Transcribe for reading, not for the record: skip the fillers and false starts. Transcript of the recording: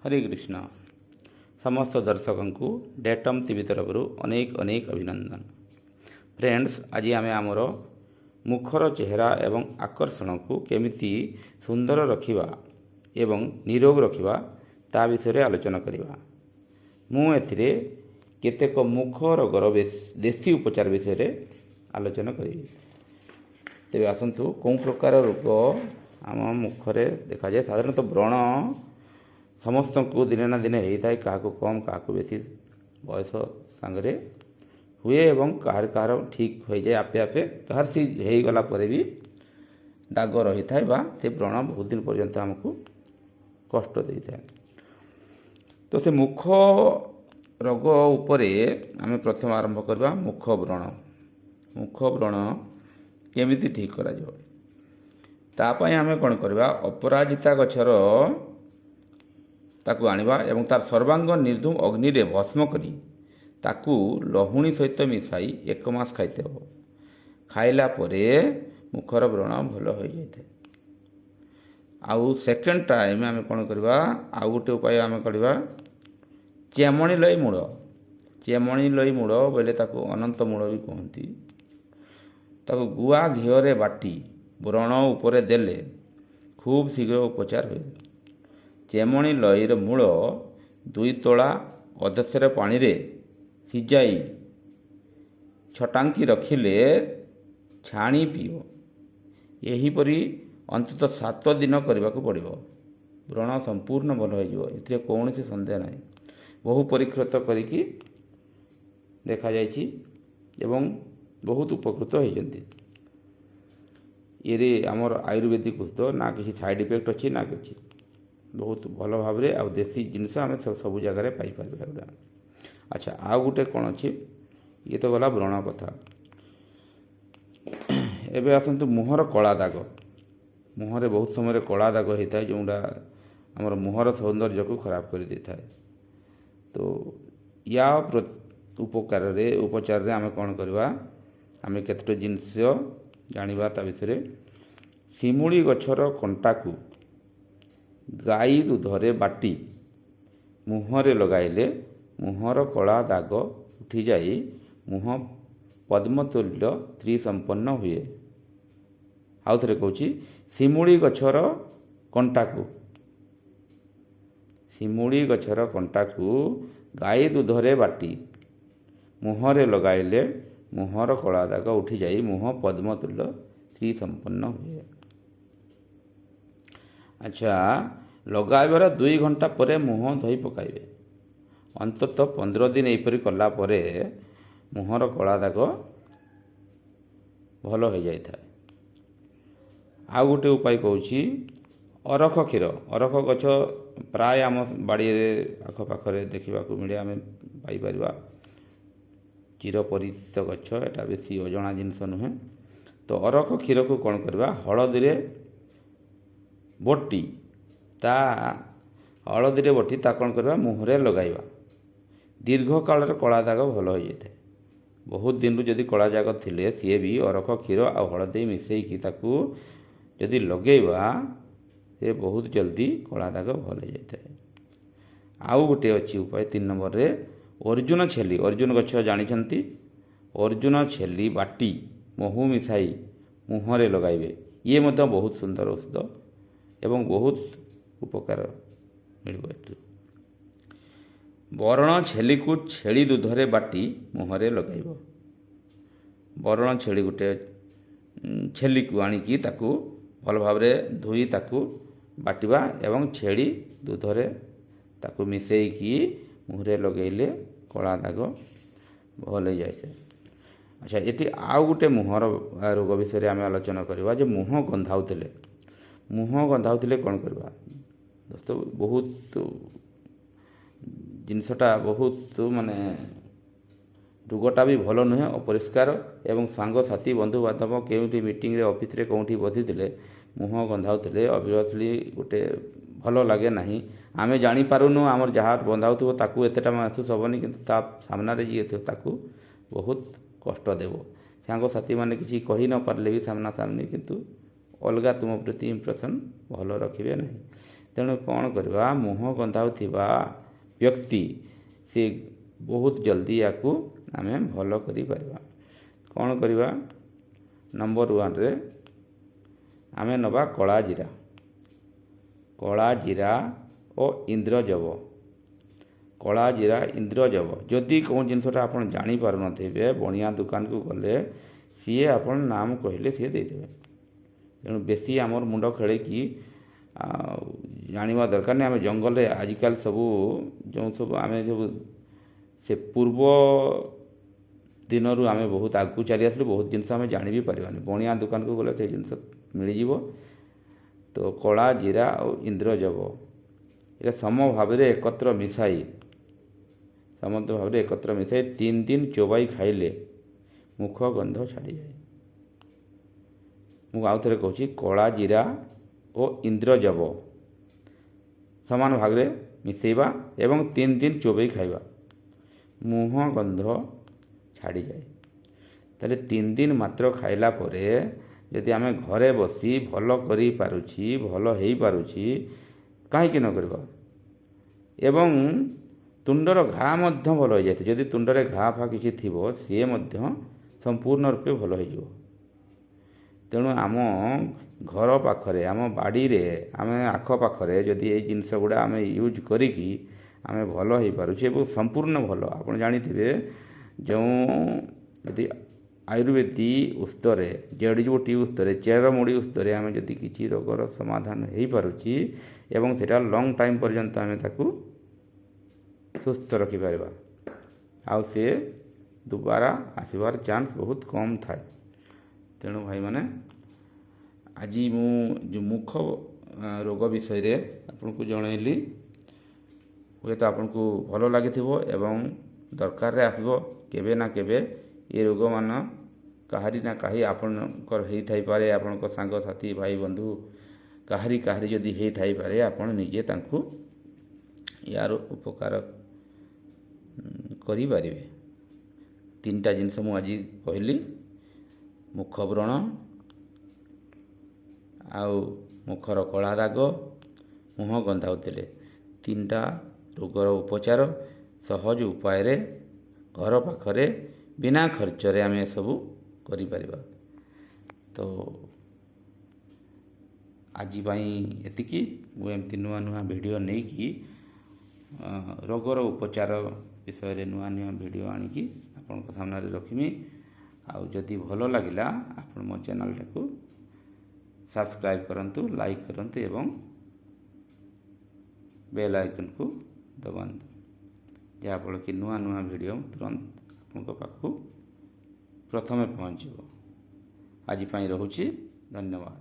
ହରେ କୃଷ୍ଣ। ସମସ୍ତ ଦର୍ଶକଙ୍କୁ ଡେଟମ୍ ଟିଭି ତରଫରୁ ଅନେକ ଅନେକ ଅଭିନନ୍ଦନ। ଫ୍ରେଣ୍ଡସ୍, ଆଜି ଆମେ ଆମର ମୁଖର ଚେହେରା ଏବଂ ଆକର୍ଷଣକୁ କେମିତି ସୁନ୍ଦର ରଖିବା ଏବଂ ନିରୋଗ ରଖିବା ତା ବିଷୟରେ ଆଲୋଚନା କରିବା। ମୁଁ ଏଥିରେ କେତେକ ମୁଖ ରୋଗର ଦେଶୀ ଉପଚାର ବିଷୟରେ ଆଲୋଚନା କରିବି। ତେବେ ଆସନ୍ତୁ, କେଉଁ ପ୍ରକାର ରୋଗ ଆମ ମୁଖରେ ଦେଖାଯାଏ? ସାଧାରଣତଃ ବ୍ରଣ ସମସ୍ତଙ୍କୁ ଦିନେ ନା ଦିନେ ହେଇଥାଏ। କାହାକୁ କମ୍, କାହାକୁ ବେଶୀ ବୟସ ସାଙ୍ଗରେ ହୁଏ ଏବଂ କାହାର କାହାର ଠିକ୍ ହୋଇଯାଏ ଆପେ ଆପେ, କାହାର ସେ ହେଇଗଲା ପରେ ବି ଦାଗ ରହିଥାଏ ବା ସେ ବ୍ରଣ ବହୁତ ଦିନ ପର୍ଯ୍ୟନ୍ତ ଆମକୁ କଷ୍ଟ ଦେଇଥାଏ। ତ ସେ ମୁଖ ରୋଗ ଉପରେ ଆମେ ପ୍ରଥମେ ଆରମ୍ଭ କରିବା। ମୁଖ ବ୍ରଣ, ମୁଖ ବ୍ରଣ କେମିତି ଠିକ୍ କରାଯିବ, ତା ପାଇଁ ଆମେ କ'ଣ କରିବା? ଅପରାଜିତା ଗଛର ତାକୁ ଆଣିବା ଏବଂ ତାର ସର୍ବାଙ୍ଗ ନିର୍ଧୂମ ଅଗ୍ନିରେ ଭସ୍ମ କରି ତାକୁ ଲହୁଣୀ ସହିତ ମିଶାଇ ଏକ ମାସ ଖାଇତେ ହେବ। ଖାଇଲା ପରେ ମୁଖର ବ୍ରଣ ଭଲ ହୋଇଯାଇଥାଏ। ଆଉ ସେକେଣ୍ଡ ଟାଇମ୍ ଆମେ କ'ଣ କରିବା? ଆଉ ଗୋଟେ ଉପାୟ ଆମେ କରିବା, ଚେମଣି ଲଇ ମୂଳ। ଚେମଣି ଲଇ ମୂଳ ବୋଇଲେ ତାକୁ ଅନନ୍ତ ମୂଳ ବି କୁହନ୍ତି। ତାକୁ ଗୁଆ ଘିଅରେ ବାଟି ବ୍ରଣ ଉପରେ ଦେଲେ ଖୁବ୍ ଶୀଘ୍ର ଉପଚାର ହୁଏ। ଚେମଣି ଲଇର ମୂଳ 2 ତୋଳା ଅଧସେର ପାଣିରେ ସିଝାଇ ଛଟାଙ୍କି ରଖିଲେ ଛାଣି ପିଇବ। ଏହିପରି ଅନ୍ତତଃ 7 ଦିନ କରିବାକୁ ପଡ଼ିବ। ବ୍ରଣ ସମ୍ପୂର୍ଣ୍ଣ ଭଲ ହୋଇଯିବ, ଏଥିରେ କୌଣସି ସନ୍ଦେହ ନାହିଁ। ବହୁ ପରୀକ୍ଷିତ କରିକି ଦେଖାଯାଇଛି ଏବଂ ବହୁତ ଉପକୃତ ହୋଇଛନ୍ତି। ଇଏରେ ଆମର ଆୟୁର୍ବେଦିକ ଔଷଧ, ନା କିଛି ସାଇଡ଼୍ ଇଫେକ୍ଟ ଅଛି ନା କିଛି। ବହୁତ ଭଲ ଭାବରେ ଆଉ ଦେଶୀ ଜିନିଷ ଆମେ ସବୁ ଜାଗାରେ ପାଇପାରିବା ଏଗୁଡ଼ା। ଆଚ୍ଛା, ଆଉ ଗୋଟେ କ'ଣ ଅଛି? ଇଏ ତ ଗଲା ବ୍ରଣ କଥା। ଏବେ ଆସନ୍ତୁ ମୁହଁର କଳା ଦାଗ। ମୁହଁରେ ବହୁତ ସମୟରେ କଳା ଦାଗ ହେଇଥାଏ, ଯେଉଁଟା ଆମର ମୁହଁର ସୌନ୍ଦର୍ଯ୍ୟକୁ ଖରାପ କରିଦେଇଥାଏ। ତ ୟା ଉପକାରରେ ଉପଚାରରେ ଆମେ କ'ଣ କରିବା? ଆମେ କେତୋଟି ଜିନିଷ ଜାଣିବା ତା ବିଷୟରେ। ଶିମୁଳି ଗଛର କଣ୍ଟାକୁ ଗାଈ ଦୁଧରେ ବାଟି ମୁହଁରେ ଲଗାଇଲେ ମୁହଁର କଳା ଦାଗ ଉଠିଯାଇ ମୁହଁ ପଦ୍ମତୁଲ୍ୟ ଶ୍ରୀସମ୍ପନ୍ନ ହୁଏ। ଆଉ ଥରେ କହୁଛି, ଶିମୁଳି ଗଛର କଣ୍ଟାକୁ, ଶିମୁଳି ଗଛର କଣ୍ଟାକୁ ଗାଈ ଦୁଧରେ ବାଟି ମୁହଁରେ ଲଗାଇଲେ ମୁହଁର କଳା ଦାଗ ଉଠିଯାଇ ମୁହଁ ପଦ୍ମତୁଲ୍ୟ ଶ୍ରୀସମ୍ପନ୍ନ ହୁଏ। ଆଚ୍ଛା, ଲଗାଇବାର 2 ଘଣ୍ଟା ପରେ ମୁହଁ ଧୋଇ ପକାଇବେ। ଅନ୍ତତଃ 15 ଦିନ ଏହିପରି କଲା ପରେ ମୁହଁର କଳା ଦାଗ ଭଲ ହୋଇଯାଇଥାଏ। ଆଉ ଗୋଟେ ଉପାୟ କହୁଛି, ଅରଖ କ୍ଷୀର। ଅରଖ ଗଛ ପ୍ରାୟ ଆମ ବାଡ଼ିରେ ଆଖପାଖରେ ଦେଖିବାକୁ ମିଳେ, ଆମେ ପାଇପାରିବା। ଚିରପରିଚିତ ଗଛ, ଏଟା ବେଶୀ ଅଜଣା ଜିନିଷ ନୁହେଁ। ତ ଅରଖ କ୍ଷୀରକୁ କ'ଣ କରିବା? ହଳଦୀରେ ବଟି ତା ହଳଦୀରେ ବଟି ତା କ'ଣ କରିବା? ମୁହଁରେ ଲଗାଇବା। ଦୀର୍ଘକାଳରେ କଳା ଦାଗ ଭଲ ହୋଇଯାଇଥାଏ। ବହୁତ ଦିନରୁ ଯଦି କଳା ଦାଗ ଥିଲେ, ସିଏ ବି ଅରଖ କ୍ଷୀର ଆଉ ହଳଦୀ ମିଶାଇକି ତାକୁ ଯଦି ଲଗେଇବା, ସେ ବହୁତ ଜଲ୍ଦି କଳା ଦାଗ ଭଲ ହୋଇଯାଇଥାଏ। ଆଉ ଗୋଟେ ଅଛି ଉପାୟ 3 ନମ୍ବରରେ, ଅର୍ଜୁନ ଛେଲି। ଅର୍ଜୁନ ଗଛ ଜାଣିଛନ୍ତି। ଅର୍ଜୁନ ଛେଲି ବାଟି ମହୁ ମିଶାଇ ମୁହଁରେ ଲଗାଇବେ। ଇଏ ମଧ୍ୟ ବହୁତ ସୁନ୍ଦର ଔଷଧ ଏବଂ ବହୁତ ଉପକାର ମିଳିବ ଏଥିରୁ। ବରଣ ଛେଲିକୁ ଛେଳି ଦୁଧରେ ବାଟି ମୁହଁରେ ଲଗାଇବ। ବରଣ ଛେଳି ଗୋଟେ ଛେଲିକୁ ଆଣିକି ତାକୁ ଭଲ ଭାବରେ ଧୋଇ ତାକୁ ବାଟିବା ଏବଂ ଛେଳି ଦୁଧରେ ତାକୁ ମିଶାଇକି ମୁହଁରେ ଲଗାଇଲେ କଳା ଦାଗ ଭଲ ହେଇଯାଇଥାଏ। ଆଚ୍ଛା, ଏଠି ଆଉ ଗୋଟେ ମୁହଁର ରୋଗ ବିଷୟରେ ଆମେ ଆଲୋଚନା କରିବା ଯେ ମୁହଁ ଗନ୍ଧାଉଥିଲେ, ମୁହଁ ଗନ୍ଧାଉଥିଲେ କ'ଣ କରିବା? ଦୋସ୍ତ, ବହୁତ ଜିନିଷଟା ବହୁତ ମାନେ ରୋଗଟା ବି ଭଲ ନୁହେଁ, ଅପରିଷ୍କାର ଏବଂ ସାଙ୍ଗସାଥି, ବନ୍ଧୁବାନ୍ଧବ କେଉଁଠି ମିଟିଂରେ, ଅଫିସରେ କେଉଁଠି ବସିଥିଲେ ମୁହଁ ଗନ୍ଧାଉଥିଲେ ଅବଭିୟସଲି ଗୋଟେ ଭଲ ଲାଗେ ନାହିଁ। ଆମେ ଜାଣିପାରୁନୁ, ଆମର ଯାହା ଗନ୍ଧାଉଥିବ ତାକୁ ଏତେଟା ମହସୁସ ହେବନି, କିନ୍ତୁ ତା ସାମ୍ନାରେ ଯିଏ ଥିବ ତାକୁ ବହୁତ କଷ୍ଟ ଦେବ। ସାଙ୍ଗସାଥିମାନେ କିଛି କହି ନ ପାରିଲେ ବି ସାମ୍ନାସାମ୍ନି କିନ୍ତୁ ଅଲଗା ତୁମ ପ୍ରତି ଇମ୍ପ୍ରେସନ୍ ଭଲ ରଖିବେ ନାହିଁ। ତେଣୁ କ'ଣ କରିବା, ମୁହଁ ଗନ୍ଧାଉଥିବା ବ୍ୟକ୍ତି ସେ ବହୁତ ଜଲ୍ଦି ୟାକୁ ଆମେ ଭଲ କରିପାରିବା। କ'ଣ କରିବା, ନମ୍ବର 1ରେ ଆମେ ନେବା କଳା ଜିରା, କଳା ଜିରା ଓ ଇନ୍ଦ୍ରଜବ। କଳା ଜିରା, ଇନ୍ଦ୍ରଜବ। ଯଦି କେଉଁ ଜିନିଷଟା ଆପଣ ଜାଣିପାରୁନଥିବେ, ବଣିଆ ଦୋକାନକୁ ଗଲେ ସିଏ ଆପଣ ନାମ କହିଲେ ସିଏ ଦେଇଦେବେ। ତେଣୁ ବେଶୀ ଆମର ମୁଣ୍ଡ ଖେଳେଇକି ଆଉ ଜାଣିବା ଦରକାର ନାହିଁ। ଆମେ ଜଙ୍ଗଲରେ ଆଜିକାଲି ସବୁ ଯେଉଁ ସବୁ ଆମେ ସବୁ ସେ ପୂର୍ବ ଦିନରୁ ଆମେ ବହୁତ ଆଗକୁ ଚାଲି ଆସିଲୁ, ବହୁତ ଜିନିଷ ଆମେ ଜାଣି ବି ପାରିବାନି। ବଣିଆ ଦୋକାନକୁ ଗଲେ ସେ ଜିନିଷ ମିଳିଯିବ। ତ କଳା ଜିରା ଆଉ ଇନ୍ଦ୍ରଜବ ଏଇଟା ସମ ଭାବରେ ଏକତ୍ର ମିଶାଇ, ସମସ୍ତ ଭାବରେ ଏକତ୍ର ମିଶାଇ 3 ଦିନ ଚୋବାଇ ଖାଇଲେ ମୁଖ ଗନ୍ଧ ଛାଡ଼ିଯାଏ। ମୁଁ ଆଉ ଥରେ କହୁଛି, କଳା ଜିରା ଓ ଇନ୍ଦ୍ରଜବ ସମାନ ଭାଗରେ ମିଶାଇବା ଏବଂ 3 ଦିନ ଚୋବାଇ ଖାଇବା, ମୁହଁ ଗନ୍ଧ ଛାଡ଼ିଯାଏ। ତାହେଲେ 3 ଦିନ ମାତ୍ର ଖାଇଲା ପରେ ଯଦି ଆମେ ଘରେ ବସି ଭଲ କରିପାରୁଛି, ଭଲ ହେଇପାରୁଛି, କାହିଁକି ନ କରିବା? ଏବଂ ତୁଣ୍ଡର ଘା ମଧ୍ୟ ଭଲ ହେଇଯାଇଥିବ। ଯଦି ତୁଣ୍ଡରେ ଘା ଫା କିଛି ଥିବ, ସିଏ ମଧ୍ୟ ସମ୍ପୂର୍ଣ୍ଣ ରୂପେ ଭଲ ହେଇଯିବ। ତେଣୁ ଆମ ଘର ପାଖରେ, ଆମ ବାଡ଼ିରେ, ଆମେ ଆଖପାଖରେ ଯଦି ଏଇ ଜିନିଷ ଗୁଡ଼ା ଆମେ ୟୁଜ୍ କରିକି ଆମେ ଭଲ ହେଇପାରୁଛେ ଏବଂ ସମ୍ପୂର୍ଣ୍ଣ ଭଲ। ଆପଣ ଜାଣିଥିବେ ଯେଉଁ ଯଦି ଆୟୁର୍ବେଦିକ ଔଷଧରେ, ଜଡ଼ିବୁଟି ଔଷଧରେ, ଚେରମୂଳି ଔଷଧରେ ଆମେ ଯଦି କିଛି ରୋଗର ସମାଧାନ ହେଇପାରୁଛି ଏବଂ ସେଇଟା ଲଙ୍ଗ୍ ଟାଇମ୍ ପର୍ଯ୍ୟନ୍ତ ଆମେ ତାକୁ ସୁସ୍ଥ ରଖିପାରିବା, ଆଉ ସେ ଦୁବାରା ଆସିବାର ଚାନ୍ସ ବହୁତ କମ୍ ଥାଏ। ତେଣୁ ଭାଇମାନେ, ଆଜି ମୁଁ ଯେଉଁ ମୁଖ ରୋଗ ବିଷୟରେ ଆପଣଙ୍କୁ ଜଣାଇଲି, ହୁଏତ ଆପଣଙ୍କୁ ଭଲ ଲାଗିଥିବ ଏବଂ ଦରକାରରେ ଆସିବ। କେବେ ନା କେବେ ଏ ରୋଗମାନ କାହାରି ନା କାହି ଆପଣଙ୍କର ହେଇଥାଇପାରେ, ଆପଣଙ୍କ ସାଙ୍ଗସାଥି, ଭାଇ ବନ୍ଧୁ କାହାରି କାହାରି ଯଦି ହେଇଥାଇପାରେ, ଆପଣ ନିଜେ ତାଙ୍କୁ ୟାର ଉପକାର କରିପାରିବେ। 3ଟା ଜିନିଷ ମୁଁ ଆଜି କହିଲି, ମୁଖ ବ୍ରଣ ଆଉ ମୁଖର କଳା ଦାଗ, ମୁହଁ ଗନ୍ଧାଉଥିଲେ, 3ଟା ରୋଗର ଉପଚାର ସହଜ ଉପାୟରେ ଘର ପାଖରେ ବିନା ଖର୍ଚ୍ଚରେ ଆମେ ଏସବୁ କରିପାରିବା। ତ ଆଜି ପାଇଁ ଏତିକି। ମୁଁ ଏମିତି ନୂଆ ନୂଆ ଭିଡ଼ିଓ ନେଇକି ରୋଗର ଉପଚାର ବିଷୟରେ ନୂଆ ନୂଆ ଭିଡ଼ିଓ ଆଣିକି ଆପଣଙ୍କ ସାମ୍ନାରେ ରଖିମି। ଆଉ ଯଦି ଭଲ ଲାଗିଲା, ଆପଣ ମୋ ଚ୍ୟାନେଲଟାକୁ ସବସ୍କ୍ରାଇବ୍ କରନ୍ତୁ, ଲାଇକ୍ କରନ୍ତୁ ଏବଂ ବେଲ୍ ଆଇକନ୍କୁ ଦବାନ୍ତୁ, ଯାହାଫଳରେ କି ନୂଆ ନୂଆ ଭିଡ଼ିଓ ତୁରନ୍ତ ଆପଣଙ୍କ ପାଖକୁ ପ୍ରଥମେ ପହଞ୍ଚିବ। ଆଜି ପାଇଁ ରହୁଛି, ଧନ୍ୟବାଦ।